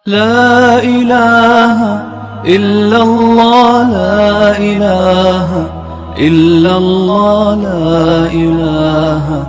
La ilaha illa Allah la ilaha illa Allah la ilaha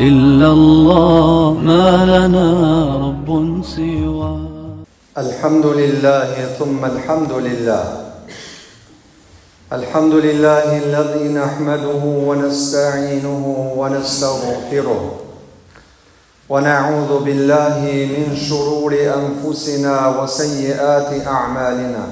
illa Allah ma lana rabbun siwa Alhamdulillah thumma alhamdulillah الحمد لله الذي نحمده ونستعينه ونستغفره ونعوذ بالله من شرور أنفسنا وسيئات أعمالنا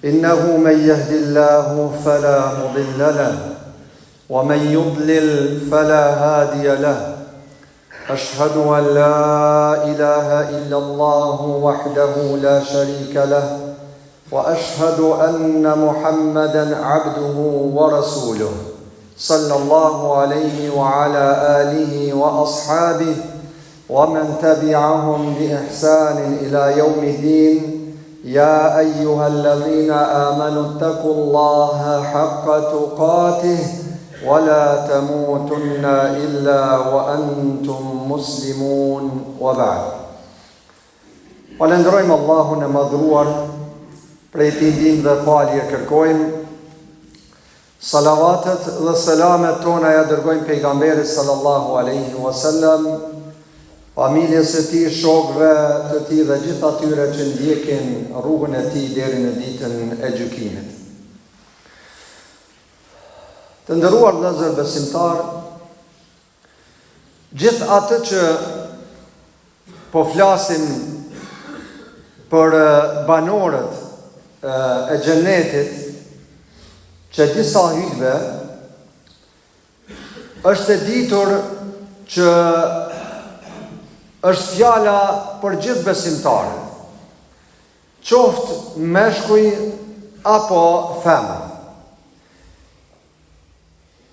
إنه من يهد الله فلا مضل له ومن يضلل فلا هادي له أشهد أن لا إله إلا الله وحده لا شريك له وأشهد أن محمدا عبده ورسوله صلى الله عليه وعلى آله وأصحابه ومن تبعهم بإحسان إلى يوم الدين يا أيها الذين آمنوا اتقوا الله حق تقاته ولا تموتن إلا وأنتم مسلمون وبعد Falënderojmë Allahun e Madhëruar, prej tij ndihmë dhe falje kërkojmë. Salavatet dhe selamet tona ia dërgojmë pejgamberit sallallahu alaihi wasallam, familjes së tij, shokëve të tij dhe gjithë atyre që ndjekin rrugën e tij deri në ditën e gjykimit. Të nderuar vëllezër besimtarë, Gjithë atë që po flasim për banorët e xhenetit, që disa hutbe, është e ditur që është fjala për gjithë besimtarët, qoftë meshkuj apo femra.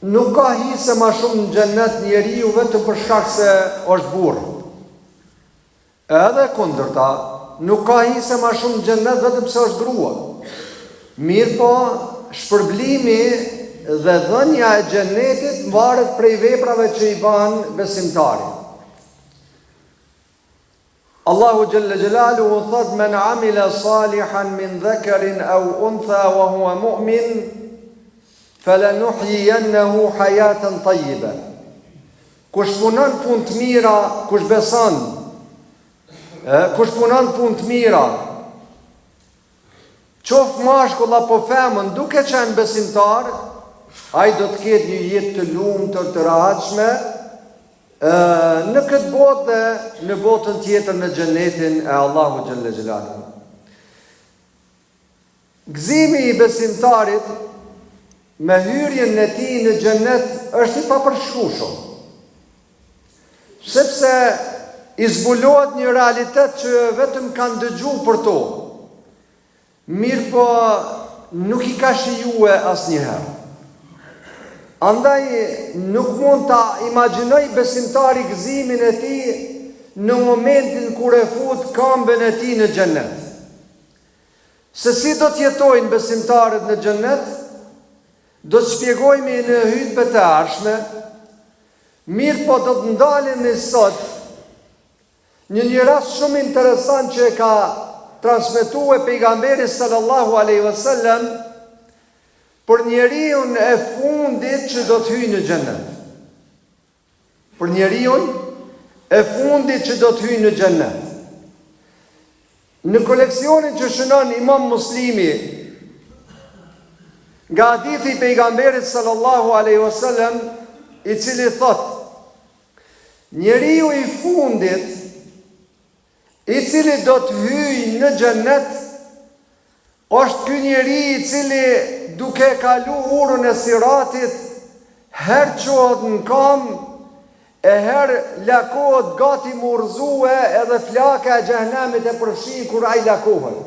Nuk ka hise ma shumë në xhennet njeriu vetëm për shkak se është burrë. Edhe e kundërta, nuk ka hise ma shumë në xhennet vetëm pse është grua. Mirëpo, shpërblimi dhe dhënia e xhennetit varet prej veprave që i ban besimtari. Allahu xhelle xhelaluhu thotë men amila salihan min dhakarin aw untha wa huwa mu'min falanuhyiyannahu hayatan tayyiba. Kush punon punë të mira, kush beson, e, kush punon punë të mira, qoftë mashkull apo femën, duke qenë besimtar, ai do të ketë një jetë të lumtur, të rehatshme, Në këtë botë dhe në botën tjetër në xhenetin e Allahu xhelle xhelaluhu. Gëzimi i besimtarit me hyrjen e tij në xhenet është i papërshkrueshëm. Sepse i zbulohet një realitet që vetëm kanë dëgju për to. Mirëpo nuk i ka shijue asnjëherë. Andaj nuk mund ta imagjinojë besimtari gëzimin e tij në momentin kur e fut kambën e tij në xhennet. Se si do të jetojnë besimtarët në xhennet, do të shpjegojmë në hytbet e ardhshme, mirëpo do të ndalemi sot Në një rast shumë interesant që e ka transmetue pejgamberi sallallahu alaihi wasallam për njeriun e fundit që do të hyjë në xhennet. Për njeriun e fundit që do të hyjë në xhennet. Në koleksionin që shënon Imam Muslimi nga hadithi i pejgamberit sallallahu alaihi wasallam i cili thotë Njeriu i fundit, i cili do të hyjë në xhennet, është ky njeri i cili duke kalu urën e Siratit, herë çohet në kamë, e herë lakohet gati m'u rrëzue edhe flaka e xhehnemit e përfshin kur ai lakohet.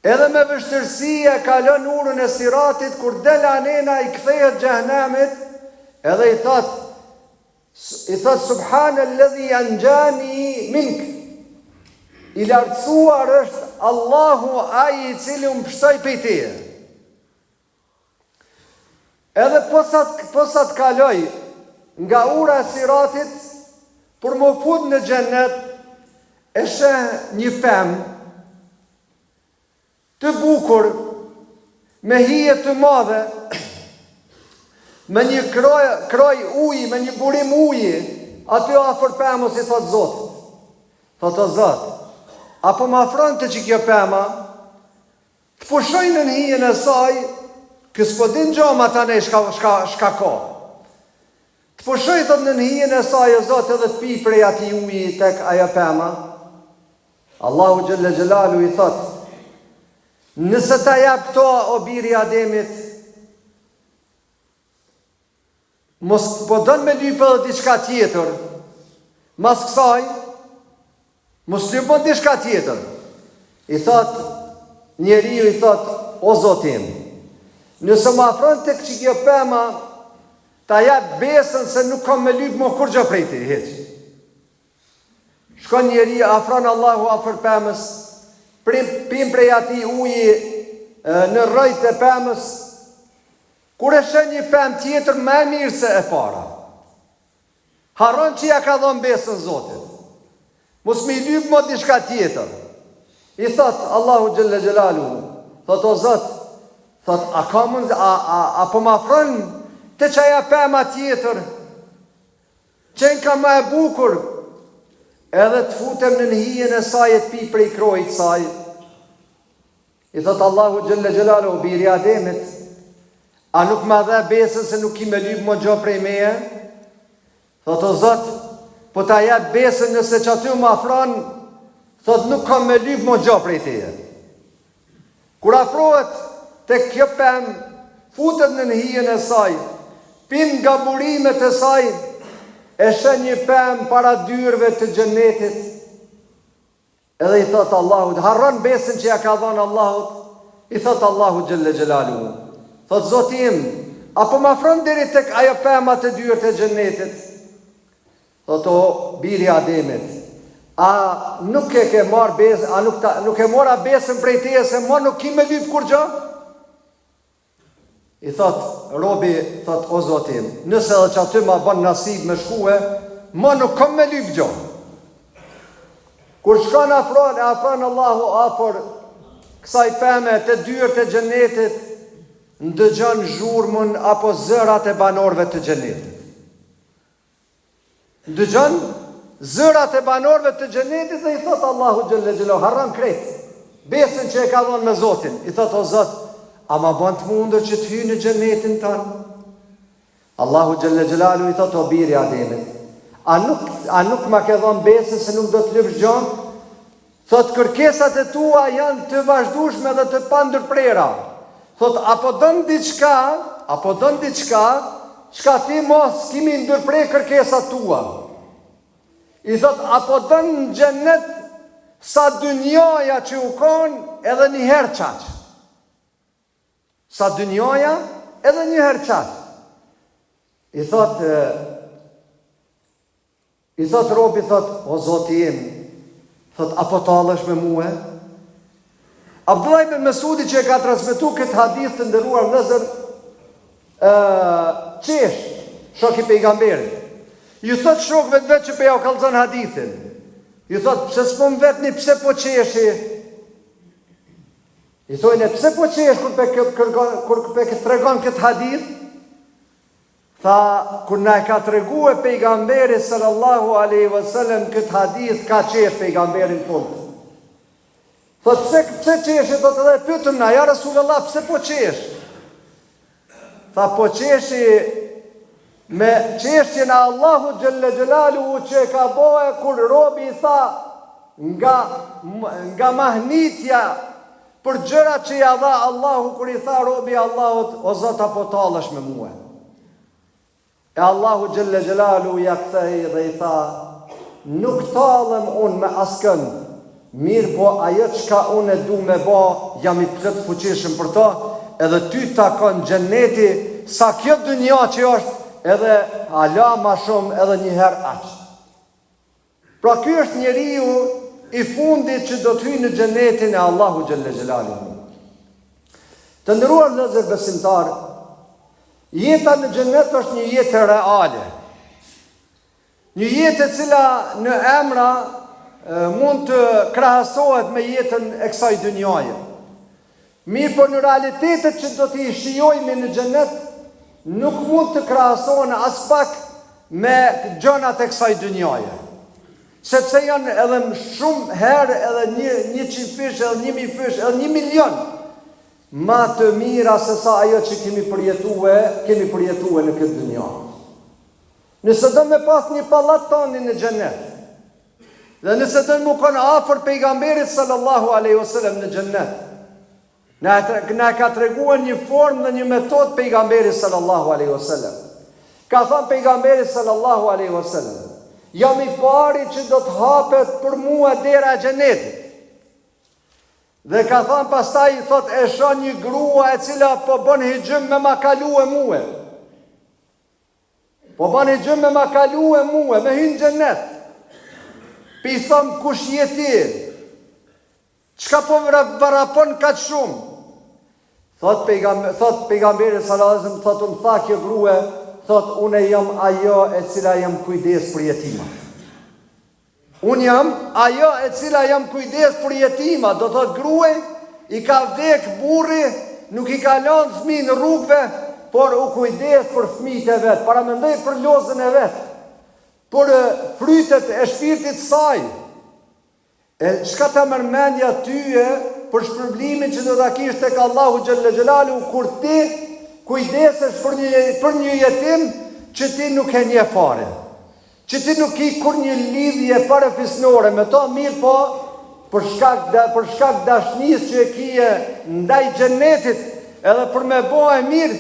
Edhe me vështirësi e kalon urën e Siratit kur del anena i kthehet xhehnemit edhe i thot i thot subhanalladhi anjani mink i lartësuar është Allahu ai i cili më pshtoi prej teje Edhe posa posa të kaloj nga ura e Siratit për m'u fut në xhennet. E sheh një pemë të bukur me hije të madhe, me një kroj, kroj uji, me një burim uji, aty afër pemës i thotë Zotit. Thotë o Zot, a po më afron te qikjo pema? Të pushoj nën hijen e saj, ky s'po din gjo ma tanej shka, shka, shka ka. Të pushoj thotë nën hijen e saj o Zot edhe të pi prej atij uji tek ajo pema. Allahu xhelle xhelaluhu i thotë, nëse ta jap këto o biri i Ademit, mos po don me lyp edhe diçka tjetër, mas kësaj, mos lyp mo diçka tjetër. I thot, njeriu i thot, o Zoti im, nëse më afron tek qikjo pema, ta jap besën se nuk kam me lyp mo kurgjo prej teje, hiç. Shkon njeriu, afron Allahu afër pemës, prim, pin prej atij uji në rrënjët e pemës, kur e sheh një pemë tjetër më e mirë se e para. Harron që ja ka dhonë besën Zotit. Mos me i lyp mo diçka tjetër. I thot Allahu xhelle xhelaluhu, thot o Zot, thot a ka mund a a a po më afron te qaja pema tjetër? Qenka ma e bukur, edhe të futem nën hijen e saj e të pi prej krojit saj. I thot Allahu xhelle xhelaluhu biri Ademit, a nuk ma dhe besën se nuk ki me lyp mo gjo prej meje? Thot o Zot, po ta jap besën nëse qaty më afron, thot nuk kam me lyp mo gjo prej teje. Kur afrohet tek kjo pemë, futet nën hijen e saj, pin nga burimet e saj, e sheh një pemë para dyerve të xhenetit, edhe i thot Allahut, harron besën që ja ka dhënë Allahut, i thot Allahut xhelle xhelaluhu. Thot Zoti im, a po më afron deri tek ajo pema te dyert e xhenetit? Thotë o biri i Ademit, a nuk e ke marrë besën, a nuk ta, nuk e mora besën prej teje se mo nuk ki me lyp kurgjo? I thot robi, thot o Zoti im, nëse edhe qaty ma bën nasib me shkue, mo nuk kam me lyp gjo. Kur shkon afron, e afron Allahu afër kësaj peme te dyert e xhenetit, ndëgjon zhurmën apo zërat e banorëve të xhenetit. Dëgjon zërat e banorëve të xhenetit dhe i thot Allahu xhelle xhelaluhu, harron krejt. Besën që e ka dhënë me Zotin, i thot o Zot, a ma bën të mundur që të hyj në xhenetin tënd? Allahu xhelle xhelaluhu i thot o biri Ademit, a nuk a nuk ma ke dhënë besën se nuk do të lypsh gjë? Thot kërkesat e tua janë të vazhdueshme dhe të pandërprera. Thot a po don diçka, a po don diçka, çka ti mos ki me i ndërpre kërkesat tua. I thot a po don në xhennet sa dynjaja që u kon edhe një herë qaq. Sa dynjaja edhe një herë qaq. I thot I thot robi, thot, o zoti im, thot, a po tallesh me mue? Abdullah ibn Mesudi që e ka transmetu këtë hadith të nderuar vëllezër, ë qesh, shok i pejgamberit. Ju thot shokëve të vet që po jau kallzon hadithin. Ju thot, pse s'po më vetni, pse po qeshi? I thojnë, pse po qesh kur pe kërkon, kur pe tregon këtë hadith? Tha, kur na e ka tregue Pejgamberi sallallahu alejhi ve sellem këtë hadith, ka qesh Pejgamberi në fund. Thotë, pse, pse qeshi, thotë edhe e pyetëm na, ja Resulullah, pse po qesh? Tha, po qeshi me qeshjen e Allahu xhelle xhelaluhu që e ka bo kur robi i tha nga, nga mahnitja Për gjërat që ia dha Allahu kur i tha robi Allahut, o Zot a po tallesh me mue? E Allahu xhelle xhelaluhu ia ktheu dhe i tha, nuk tallem unë me askënd, mirëpo ajo çka unë e du me ba, jam i plotfuqishëm për to, edhe ty takon xhenneti, sa kjo dynja që është, edhe hala ma shumë edhe një herë aq. Pra ky është njeriu i fundit që do të hyjë në xhenetin e Allahu xhelle xhelaluhu. Të nderuar vëllezër besimtarë, jeta në xhenet është një jetë reale. Një jetë e cila në emra mund të krahasohet me jetën e kësaj dynjaje. Mirëpo në realitetet që do t'i shijojmë në xhenet nuk mund të krahasohen aspak me gjonat e kësaj dynjaje. Sepse janë edhe shumë herë edhe një, 100 fish, edhe 1000 fish, edhe 1 milion ma të mira se sa ajo që kemi përjetue, kemi përjetue në këtë dynja. Nëse don me pas një pallat tandin në xhennet, dhe nëse don me konë afër pejgamberit sallallahu aleyhi wasallam në xhennet, na, na e ka treguar një formë dhe një metodë pejgamberi sallallahu aleyhi wasallam. Ka thënë pejgamberi sallallahu aleyhi wasallam, jam i pari që do të hapet për mua dera e xhennetit. Dhe ka thënë pastaj, thot e shoh një grua e cila po bën hyxhym me ma kalue mue. Po ban hyxhym me ma kalue mue, me hy në xhennet. Pi thom kush je ti? Çka po vrapon kaq shumë? Thot, pejgam, thot pejgamberi sallallahu alajhi wasallam, thot më tha kjo grue, thot unë jam ajo e cila jam kujdes për jetimat. Unë jam ajo e cila jam kujdes për jetima, do thot grue, i ka vdek burri, nuk i ka lanë fëmijë në rrugëve, por u kujdes për fëmijët e vet, paramendoj për lozën e vet, për frytet e shpirtit saj. E çka ta merr mendja tyje për shpërblimin që do ta kish tek Allahu xhelle xhelaluhu kur ti kujdesesh për një për një jetim që ti nuk e njeh fare. Që ti nuk ki kurrnjë lidhje farefisnore me to, mirëpo për shkak da, për shkak dashnisë që e kije ndaj xhenetit, edhe për me bo e mirë,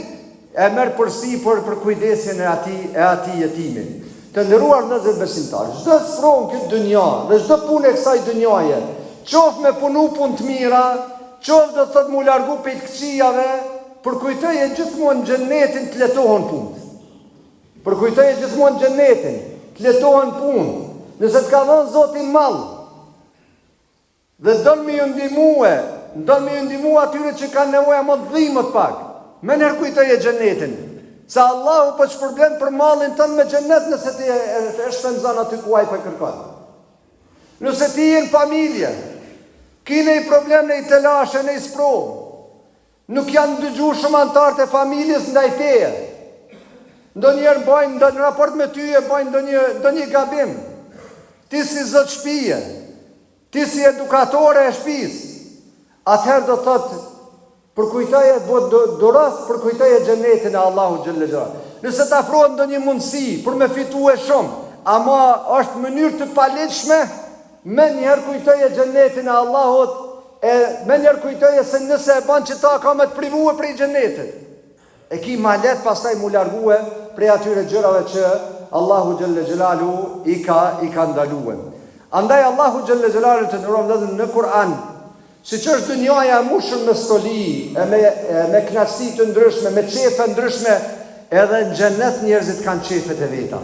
e merr përsipër për kujdesjen e atij e atij jetimi. Të nderuar vëllezër besimtarë, çdo sprovë në këtë dynja dhe çdo punë e kësaj dynjaje, qoftë me punu punë të mira, qoftë do të thotë mu largu prej të këqijave, përkujtoje gjithmonë xhenetin të lehtohen punët. Përkujtoje gjithmonë xhenetin, të lehtohen punët. Nëse të ka dhënë Zoti mall, Dhe don me ju ndihmue, don me ju ndihmu atyre që kanë nevojë ama të dhimët pak. Menjëherë kujtoje xhenetin, se Allahu po të shpërblen për mallin tënd me xhenet nëse ti e, e, e shpenzon aty ku ai po e kërkon. Nëse ti je në familje, ki nej problem, nej telashe, nej sprovë, Nuk janë dëgju shumë anëtarët e familjes ndaj teje. Ndonjëherë bajnë ndonjë raport me ty e bajnë ndonjë ndonjë gabim. Ti si zot shtëpie, ti si edukatore e shtëpisë, atëherë do të thotë përkujtoje duro, përkujtoje xhenetin e Allahut xhelle xhelaluhu. Nëse të afrohet ndonjë mundësi për me fitue shumë, ama është në mënyrë të paligjshme, Menjëherë kujtoje xhenetin e Allahut e menjëherë kujtoje se nëse e ban qëta ka me të privue prej xhenetit. E ki ma lehtë pastaj mu largue prej atyre gjërave që Allahu xhelle xhelaluhu i ka i ka ndalue. Andaj Allahu xhelle xhelaluhu të nderuar vëllezër në Kur'an, siç është dynjaja e mushur me stoli e me e me kënaqësi të ndryshme, me qefe të ndryshme, edhe në xhenet njerëzit kanë qefet e veta.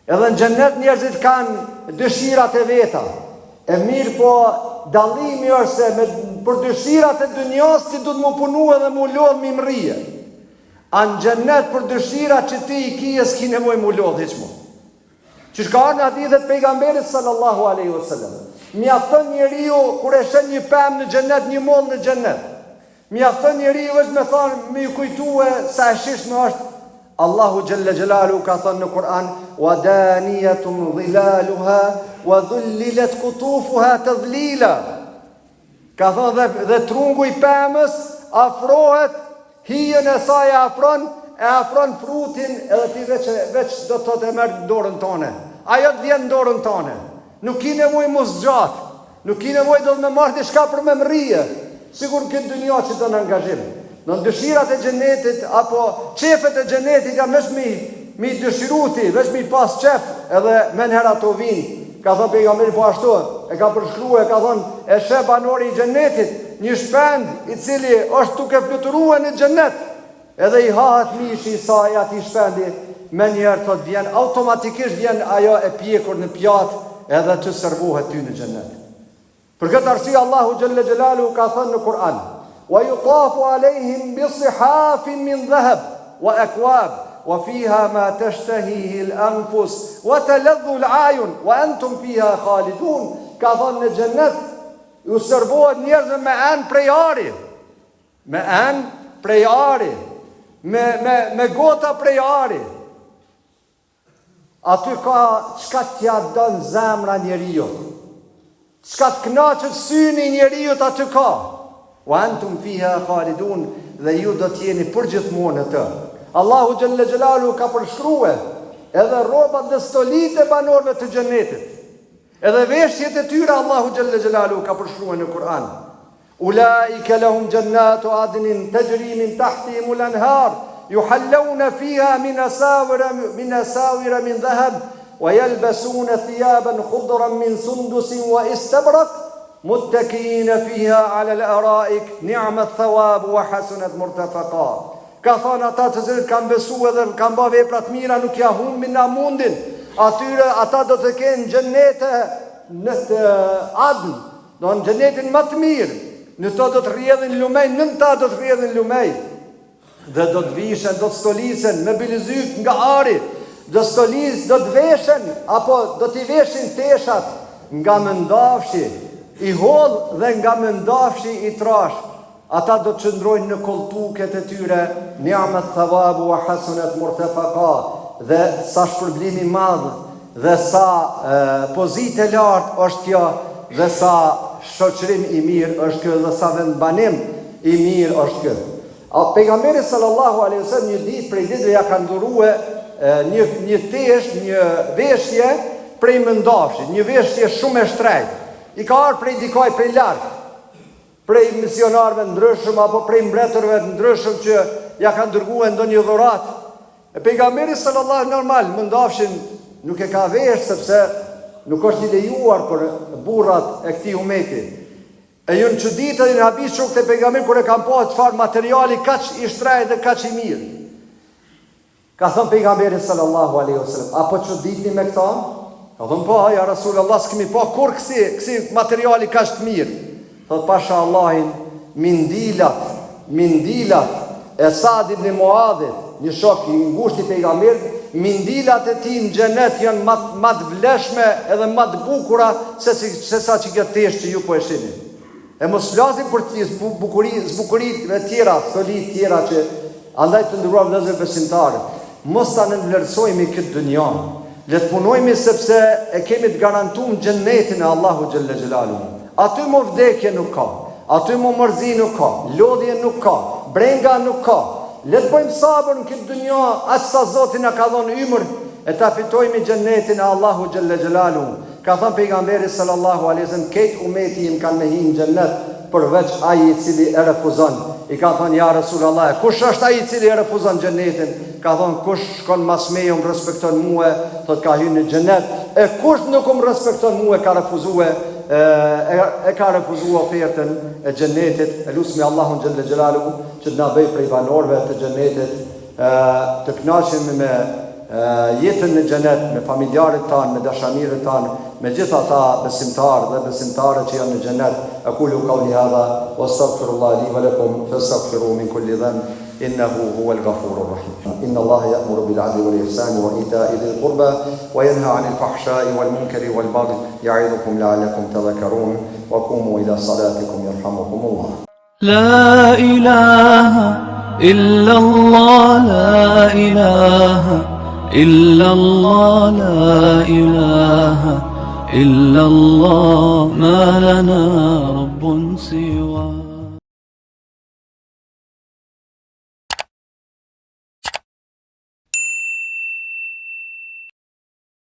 Edhe në xhennet njerëzit kanë dëshirat e veta. E mirëpo dallimi është se me, për dëshirat e dynjas ti duhet mu punu edhe mu lodh mi mrrije. A në xhennet për dëshirat që ti i kije s'ki nevojë mu lodh hiç mo. Qysh ka ardhë në hadithet pejgamberit sallallahu aleyhi wasallam. Mjafton njeriu kur e sheh një pemë në xhennet, një mollë në xhennet. Mjafton njeriu veç me thanë, me ju kujtue sa e shijshme është, Allahu xhelle xhelaluhu ka thënë në Kur'an, wa daniyatun dhilaluha wa dhullilat qutufuha tadhlila. Ka thënë dhe, dhe trungu i pemës afrohet, hijen e saj e afron, e afron frutin edhe ti veç, veç do të thotë e merr në dorën tane. Ajo të vjen në dorën tane. Nuk ki nevojë mu zgjat, nuk ki nevojë do të me marrë diçka për me mrrije, sikur në këtë dynja që don angazhim. Në dëshirat e xhenetit apo qefet e xhenetit janë veç mi mi dëshiru ti, veç mi pas qef, edhe menjëherë ato vijnë. Ka thënë pejgamberi po ashtu, e ka përshkru e ka thënë e sheh banori i xhenetit, një shpend i cili është duke fluturue në xhenet, Edhe i hahet mishi i saj atij shpendi, menjëherë thotë vjen automatikisht vjen ajo e pjekur në pjatë edhe të servohet ty në xhennet. Për këtë arsye Allahu xhelle xhelaluhu ka thënë në Kur'an: "Wa yutafu alejhim bi sihafin min dhahab wa akwab wa fiha ma tashtahihi al-anfus wa taladhdhu al-a'yun wa antum fiha khalidun." Ka thonë në xhennet ju servohet njerëzve me enë prej ari. Me enë prej ari. Me, me, me gota prej ari. Aty ka çka t'ja don zemra njeriut. Çka të kënaqet syni i njeriut aty ka. Wa antum fiha khalidun dhe ju do të jeni përgjithmonë në të. Allahu xhelle xhelaluhu ka përshkrue edhe rrobat dhe stolitë e banorëve të xhenetit. Edhe veshjet e tyre Allahu xhelle xhelaluhu ka përshkrue në Kur'an. Ulaike lehum xhennatu adnin texhri min tahtihimul enhar juhallewne fiha min asawira min asawira min dheheb wa jelbesune thijaben khudran min sundusin wa istebrak muttekiine fiha alel araik ni'me thawabu wa hasunat murtefaka Ka thanë ata të cilët kanë besu edhe kanë ba vepra të mira nuk ja humbin na mundin atyre ata do të kenë xhennete në të adn Do në xhenetin më të mirë, në to do të rrjedhin lumej, nën ta do të rrjedhin lumej. Dhe do të vishen, do të stolisen me bylyzyk nga ari, do stolis, do të veshen apo do t'i veshin teshat nga mëndafshi i hollë dhe nga mëndafshi i trashë. Ata do të qëndrojnë në kolltuket e tyre, ni'ma thawabu wa hasunat murtafaqa, dhe sa shpërblim i madh dhe sa pozitë e lartë është kjo dhe sa shoqërim i mirë është kjo dhe sa vendbanim i mirë është kjo. A pejgamberi sallallahu alaihi wasallam një ditë prej ditëve ja kanë dhurue një një teshë, një veshje prej mëndafshit, një veshje shumë e shtrejtë. I ka ardhur prej dikaj prej larg. prej misionarëve të ndryshëm apo prej mbretërve të ndryshëm që ja kanë dërgue ndonjë dhuratë. E pejgamberi sallallahu normal mëndafshin nuk e ka vesh sepse nuk është i lejuar për burrat e këtij umeti. E janë çuditë dhe janë habit shokët e pejgamberit kur e kanë pa çfarë materiali kaq i shtrejtë dhe kaq i mirë. Ka thënë pejgamberi sallallahu alaihi wasallam, a po çuditni me këta? Ka thënë po, ja Rasulullah, s'kemi pa kurrë kësi, kësi materiali kaq të mirë. Thot pasha Allahin, mindilat, mindilat e Sad ibn Muadhit, një shok i ngushtë i pejgamberit, mindilat e tij në xhenet janë ma, ma të vlefshme edhe ma të bukura se, si, se sa që kjo teshë që ju po e shihni. E mos flasim për bukuri, zbukuritë e tjera, stolitë tjera që andaj të nderuar vëllezër besimtarë, mos ta nënvlerësojmë këtë dynja. Le të punojmë sepse e kemi të garantuar xhennetin e Allahu xhelle xhelaluhu. Aty mo vdekje nuk ka, aty mo mërzi nuk ka, lodhje nuk ka, brenga nuk ka. Le të bëjmë sabër në këtë dynja aq sa Zoti na ka dhënë ymër e ta fitojmë xhennetin e Allahu xhelle xhelaluhu. Ka thënë Pejgamberi sallallahu alejhi ve sellem, Krejt umeti im kanë me hi në xhennet, përveç ai i cili e refuzon. I kanë thënë, Ja Resulallah, e kush është ai i cili e refuzon xhennetin? Ka thënë, Kush shkon mas meje më respekton mue, thotë ka hy në xhennet, e kush nuk më respekton mue ka refuzue e, e ka refuzu ofertën e xhennetit. E lusmi Allahun xhelle xhelaluhu që të na bëjë prej banorëve të xhennetit. të kënaqemi me jetën në xhenet, me familjarët tanë, me dashamirët tanë, me gjithë ata besimtarë dhe besimtare që janë në xhenet. Aqulu qawli hadha wa astaghfirullah li wa lakum fastaghfiruhu min kulli dhanb innahu huwal ghafurur rahim. Inna Allaha ya'muru bil 'adli wal ihsani wa ita'i dhil qurba wa yanha 'anil fahsha'i wal munkari wal baghi ya'idhukum la'allakum tadhakkarun wa qumu ila salatikum yarhamukumullah. La ilaha illa Allah la ilaha illa Allah la ilaha illa Allah ma lana rabbun siwa.